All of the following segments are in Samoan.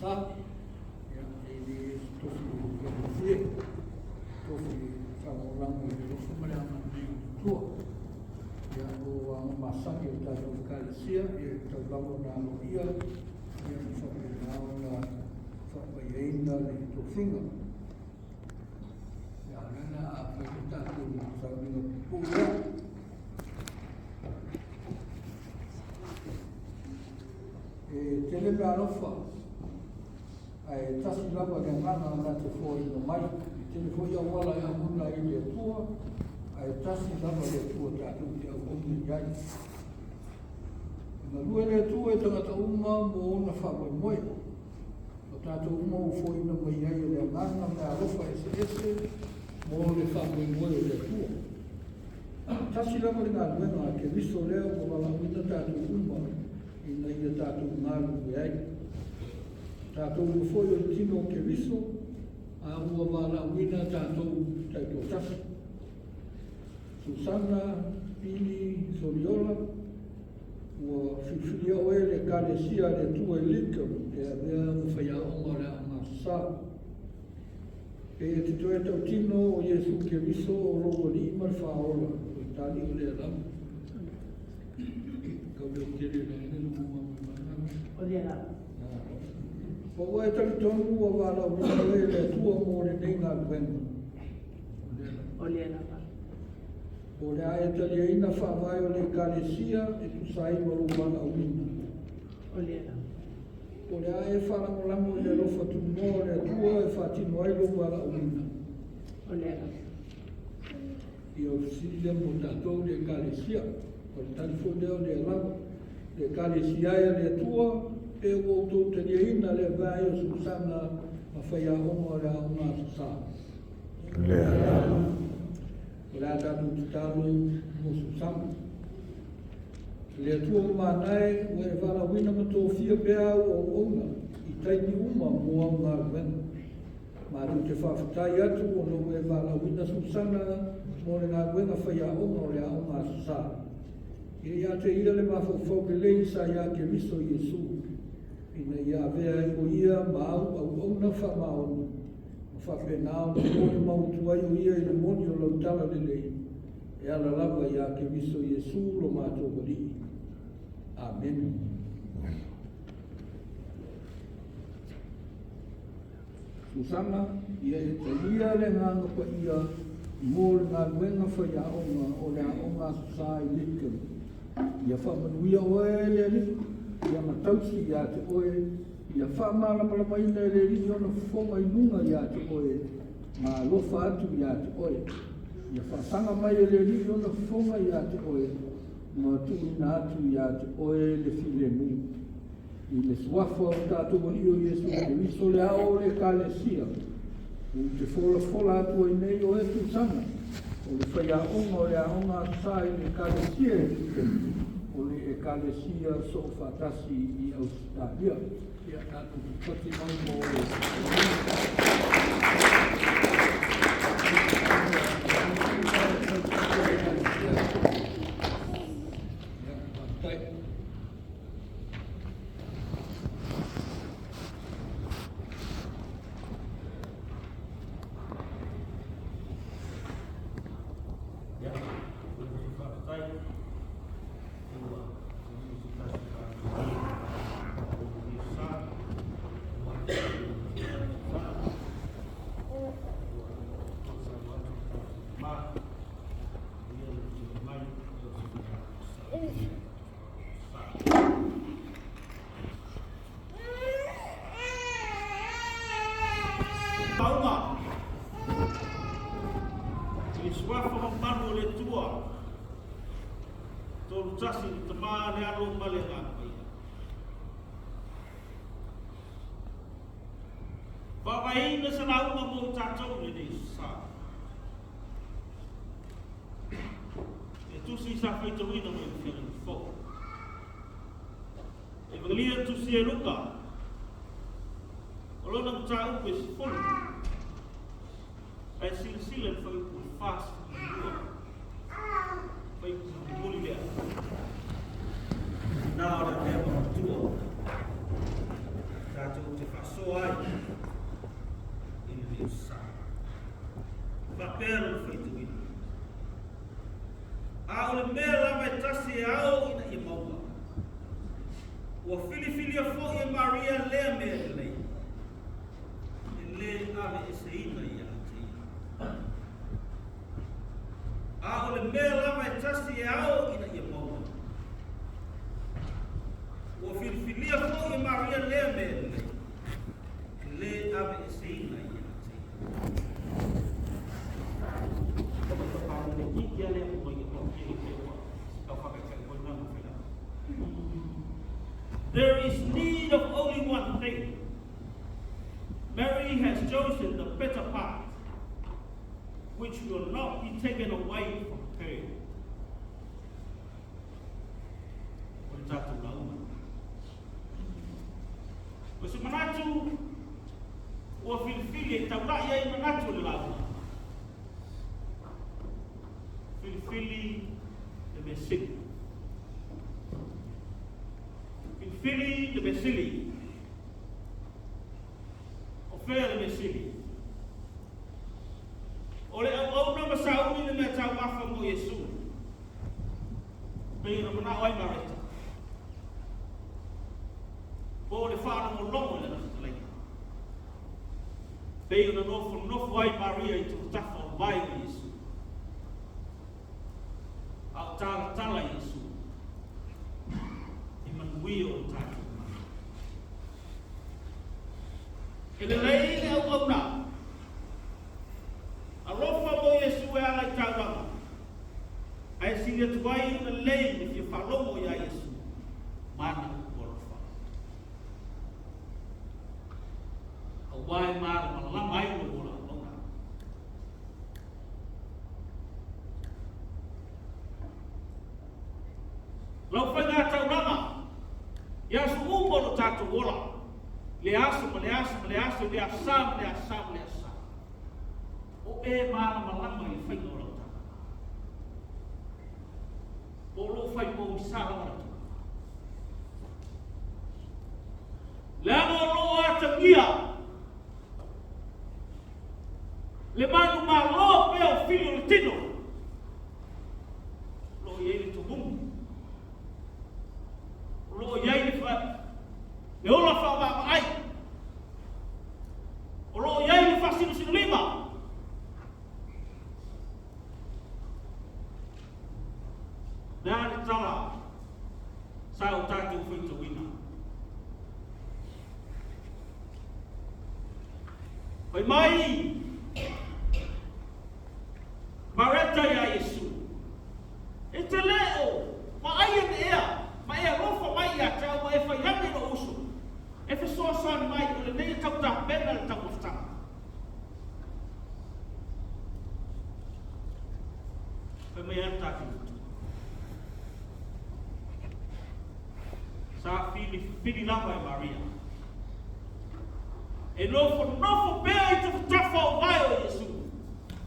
Sa, ia, e le tofi faigofie, tofi faalagolago i le alofa ma le agalelei o le Atua. Ia, o aga masani o le tatou Ekalesia, ia e tatau lava ona aloaia, ia ma faapena ona faapaiaina le tofiga. Ia, o lea o le a fai le tatou sauniga puupuu lea. E tele meaalofa, ae tasi lava le agaga na te foaina mai. E tele foi auala e auauna ai i le Atua, ae tasi lava le Atua tatou te auauna i ai. E galue le Atua i tagata uma mo ona faamoemoe. O tatou uma ua foaina mai ai e le agaga meaalofa eseese mo le faamoemoe o le Atua. Tasi lava le galuega a Keriso lea ua valaauina tatou uma ina ia tatou galulue ai. O tatou uma foi o le tino o Keriso, a ua valaauina tatou taitoatasi. Susana Pili Soliola, ua filifilia oe e le Ekalesia a le Atua i Lidcombe e avea ma faiaoga o le Aoga Aso Sa. Pe e te toe tautino o Iesu Keriso o lou Alii ma le Faaola, o le tali o lea lava. Kau leo tele le ene le mua mai. O lea lava. Po ua e talitonu ua valaauina oe e le Atua mo lenei galuega. O lea lava. Po o le a e taliaina faavae o le Ekalesia e tusa ai ma lou valaauina. O lea lava. Po o le a e faalagolago i le alofa tunoa o le Atua e faatino ai lou valaauina. O lea lava. Ia o le fesili lea mo tatou le Ekalesia. O le tali foi lea o lea lava. Le Ekalesia e a le Atua, pe ua outou taliaina le avea ai o Susana ma faiaoga o le Aoga Aso Sa. Lea lava. O le a tatou tatalo mo Susana. Le Atua mamana e, ua e valaauina ma tofia pea au auauna i taimi uma mo au galuega. Matou te faafetai atu ona ua e valaauina Susana mo le galuega faiaoga o le Aoga Aso Sa. Ia ia te ia le mafaufau lelei sa ia Keriso Iesu, ina ia avea ai o ia ma au auauna faamaoni, ma faapena ona molimau atu ai o ia i le moni o lau tala lelei, e ala lava iā Keriso Iesu lo matou Alii. Amene. Susana, ia e talia le Agaga Paia mo le galuega faiaoga o le Aoga Aso Sa i Lidcombe. Ia faamanuia oe le Alii, ia matausi ia te oe, ia faamalamalamaina e le Alii ona fofoga i luga ia te oe, ma alofa atu ia te oe. Ia faasaga mai e le Alii ona fofoga ia te oe, ma tuuina atu ia te oe le filemu. I le suafa o tatou Alii o Iesu Keriso le ao o le Ekalesia, ou te folafola atu ai nei oe Susana, o le faiaoga o le Aoga Aso Sa i le Ekalesia e Lidcombe, o le Ekalesia Soofaatasi i Ausetalia. Ia, tatou pati mai mo le. Ia, faafetai. Ia, faafetai. Ua Lauga i le suafa mamalu o le Atua, 31 le Tama, le Alo ma le Agaga Paia. Vaavaina se lauga mo i tatou i lenei sa. E tusi sa faitauina mai le Feagaiga Fou. Evangelia na tusia e Luka, o lona mataupu e 10, ae silasila i le fuaiupu 42, fuaiupu mulimuli lea. Na o le avea ma matua, tatou te faasoa. faasoa ai i le sa. Faapea lona faitauina. A o le mea lava e tasi e ao ina ia maua, ua filifilia foi e Maria lea mea lelei, e lē aveeseina ia te ia. A o le mea lava e tasi e ao ina ia maua, ua filifilia foi e Maria lea mea lelei, e lē aveeseina ia te ia. There is need of only one thing. Mary has chosen the better part, which will not be taken away from her. O le tatou lauga. O se manatu ua filifili e taulai ai manatu o le lauga. Filifili le mea sili. Filifili le mea sili. O fea le mea sili? O le auauna ma sauni le mea taumafa mo Iesu. Pei ona manao ai Mareta. Po o le faalogologo i lana fetalaiga. Pei ona nofonofo ai Maria i tafatafa o le vae o Iesu. A o talatala Iesu i manuia o le tatou mana. E lelei le auauna. Alofa mo Iesu e ala i taulaga. Ae sili atu ai ona lelei le fia faalogo iā Iesu ma ana upu alofa. Aua e malamalama ai lou ola auauna. Lau faiga taulaga, i aso uma o lo tatou ola, le aso ma le aso ma le aso, le asa ma le asa ma le asa. O e malamalama i le faiga o lau taulaga. Po o lou fai pogisa lava lau taulaga. Leaga o loo atagia le manumalo pea o fili o le tino. O loo i ai le tumumu. O loo i ai le ola faavaavaai. O loo i ai le faasinosinolima. Le a le tala sa o tatou faitauina. Fai mai Mareta iā Iesu, E te lē o vaai ane ea ma e alofa mai iā te au ma e fai ane i lou uso, e fesoasoani mai o lenei e tau tapena le taumafataga. Fai mai a le tatou Atua. Sa filifili lava e Maria. E nofonofo pea i tafatafa o vae o Iesu,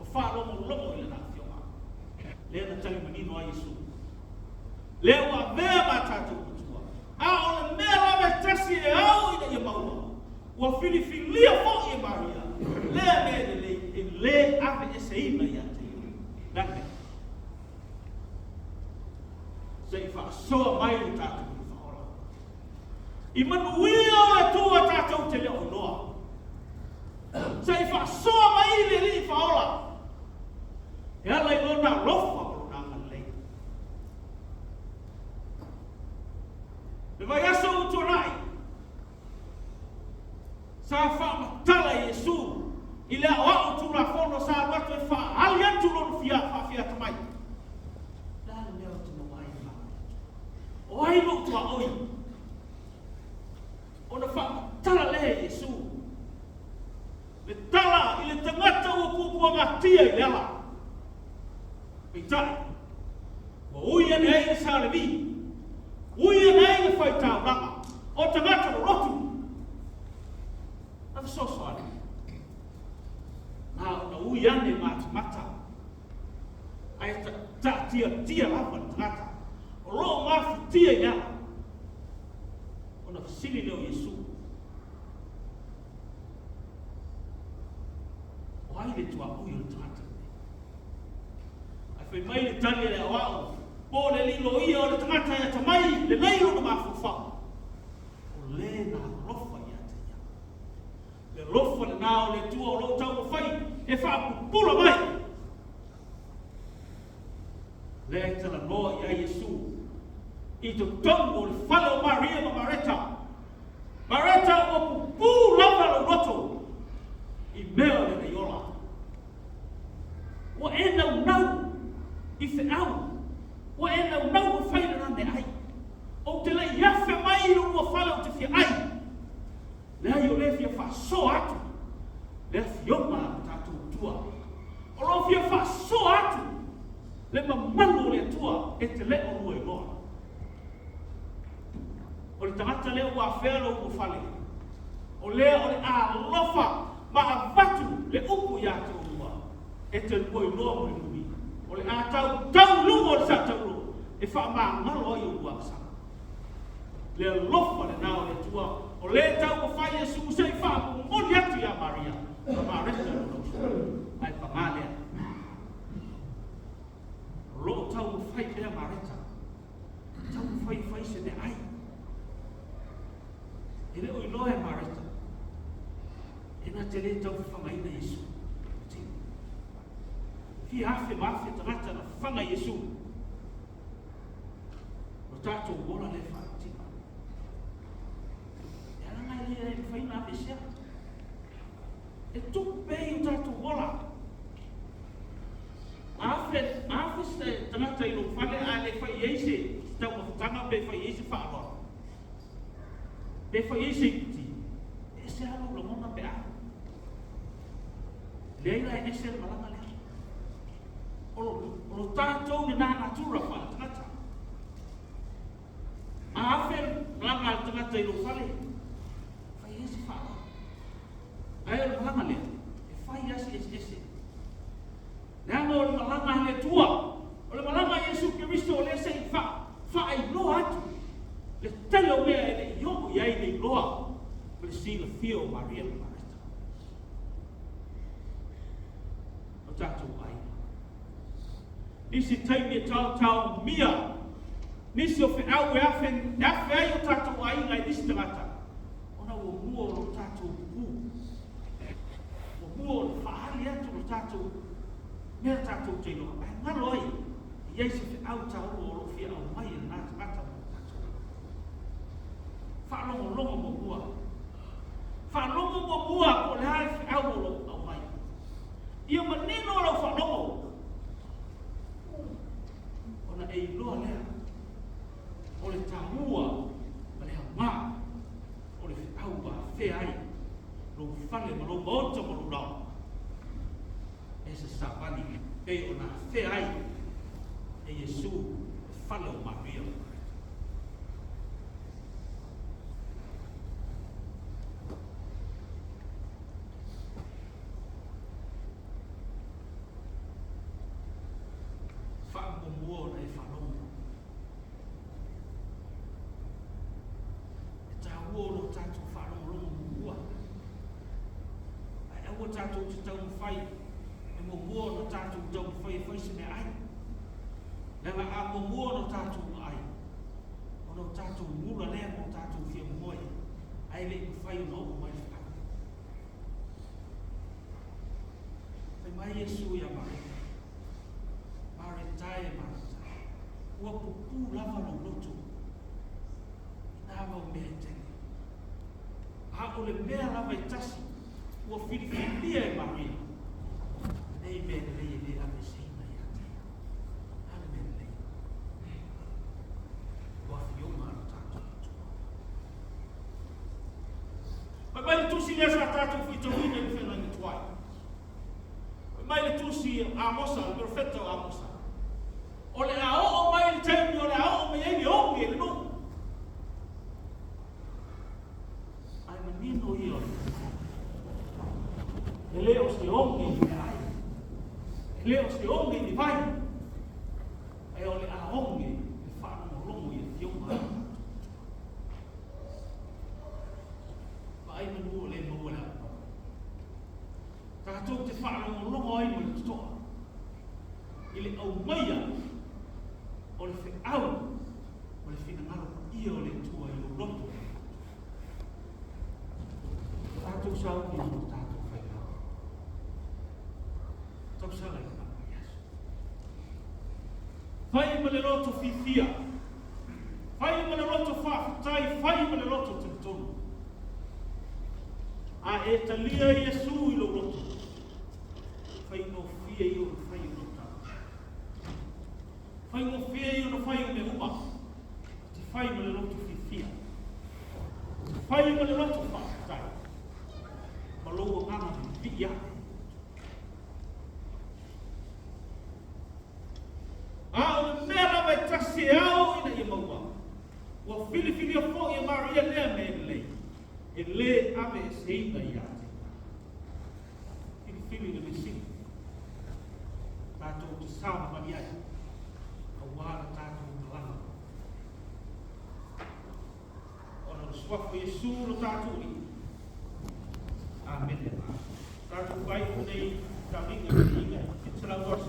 o faalogologo i lana afioga. Lea na tali manino ai Iesu. Lea ua avea ma tatou matua. A o le mea lava e tasi e ao ina ia maua, ua filifilia foi e Maria lea mea lelei e lē aveeseina ia te ia. Le a le mea? Se i faasoa mai le tatou Faaola. I manuia o le Atua tatou te le o iloa. Se i faasoa mai le Alii Faaola e ala i lona alofa ma lona agalelei. Le vaiaso ua tuanai, sa faamatala Iesu i le aoao Tulafono sa alu atu e faaali atu lona fia faafiatamai. Le a le mea ou te maua ai i le maua atu? O ai lou tuaoi? Ona faamatala lea e Iesu le tala i le tagata ua puapuagatia i le ala. Peitai, ua ui ane ai le sa Levi, ui ane ai le faitaulaga o tagata lolotu. Na fesoasoani, na ona ui ane matamata, ae taatiatia lava le tagata o lo o mafutia i le ala. Ona fesili lea o Iesu. afe tuaoi o le tagata lenei. Ae fai mai le tali a le aoao, po o le alii loia o le tagata e atamai lelei lona mafaufau, o le na alofa ia te ia. Le alofa lena o le Atua o lo o taumafai e faapupula mai. Lea e talanoa i ai Iesu i totonu o le fale o Maria ma Mareta. Mareta, ua pupū lava lou loto i mea o lenei ola. Ua e naunau i feau, ua e naunau e fai lena meaai. Ou te le i afe mai i lou fale ou te fia ai. Leai, o lea e fia faasoa atu le afioga a lo tatou Atua. O lo o fia faasoa atu le mamalu o le Atua e te le o lua iloa. O le tagata lea ua afea lou ulufale, o lea o le alofa ma avatu le upu ia te oulua, e te lua iloa mulimuli, o le a tautau i luga o le saataulo e faamagalo ai oulua agasala. Le alofa lena o le Atua, o lea e taumafai Iesu se i faamomoli atu ia Maria ma Mareta lona uso. Ae paga lea, o lo o taumafai pea Mareta, taumafai e fai se meaai. E le o iloa e Mareta, e na te le taufafagaina Iesu. Fia afe ma afe tagata na fafaga Iesu. O tatou ola lea e faatino. E ala ngai lea e mafai ona aveesea. E tupu pea i o tatou ola. A afe se tagata i lou fale a le fai i ai se taumafataga pe fai i ai se faaaloalo, pe fai i ai se iputi, e ese lava lou lagona pe a. Leai la e ese le malaga lea. O lo tatou lena natura faale-tagata. A afe malaga a le tagata i lou fale, fai ai se faaaloalo. Ae o le malaga lea, e fai lava si eseese. Leaga o le malaga a le Atua, o le malaga a Iesu Keriso o lea se i faailoa atu le tele o mea e le i oo i ai le iloa ma le silafia o Maria ma Mareta. O tatou aiga. Nisi taimi e taotaomia nisi o feau e afe, e afe ai o tatou aiga i nisi tagata, ona ua mua o lo tatou pupū. Ua mua ona faaali atu lo tatou mea tatou te iloa. Ae galo ai, e i ai se feau taua o lo o fia aumai e lena tagata mo tatou. Faalogologo muamua. Faalogo muamua po o le a le feau o lo o aumai. Ia manino lau faalogo ona e iloa lea o le taua ma le aoga o le feau ua afea ai lou fale ma lou maota ma lou laoa e se savali pei ona afea ai e Iesu le fale o Maria ma Mareta. Faamuamua ona e faalogo. E taua o lo tatou faalogologo muamua. Ae aua tatou te taumafai e muamua ona tatou taumafai e fai se meaai. Leaga a muamua ona tatou aai, ona o tatou gula lea ma o tatou fia momoe, ae le i mafai ona oo mai le feau. Fai mai Iesu ia Mareta, Mareta e Mareta, ua pupū lava lou loto i nā mau mea e tele. A o le mea lava e tasi ua filifilia e Maria, lenei mea lelei e le aveeseina ia te ia. A le mea lelei. Ua afioga a lo tatou Atua. Fai mai le tusi lea sa tatou faitauina i le feagaiga tuai. Fai mai le tusi a Amosa, le perofeta o Amosa, o le a oo mai le taimi o le a oo mai ai le oge i le nuu. Ae manino ia o le E le o se oge i meaai, e le o se oge i le vai, ae o le a oge le faalogologo i afioga a lo tatou Atua. Vaai manu o lea e maua le avanoa. Tatou te faalogologo ai ma le totoa i le aumaia o le feau o le finagalo paia o le Atua i lou loto. Tatou sauni mo le tatou faigao. Tausala i le aso. Fai ma le loto fiafia. Fai ma le loto faafetai, fai ma le loto talitonu. A e talia Iesu i lou loto, faigofie ia ona fai o lau tala. Faigofie ia ona fai o mea uma. Te fai ma le loto fiafia. Te fai ma le loto faafetai. Ma lou agaga vivii ae. A o le mea lava e tasi e ao ina ia maua, ua filifilia foi e Maria lea mea lelei, e lē aveeseina ia te ia. Filifili le mea sili, tatou te savavali ai, auā le tatou malaga. Ona o le suafa o Iesu lo tatou Alii. Amene. Tatou faaiu lenei taaliga.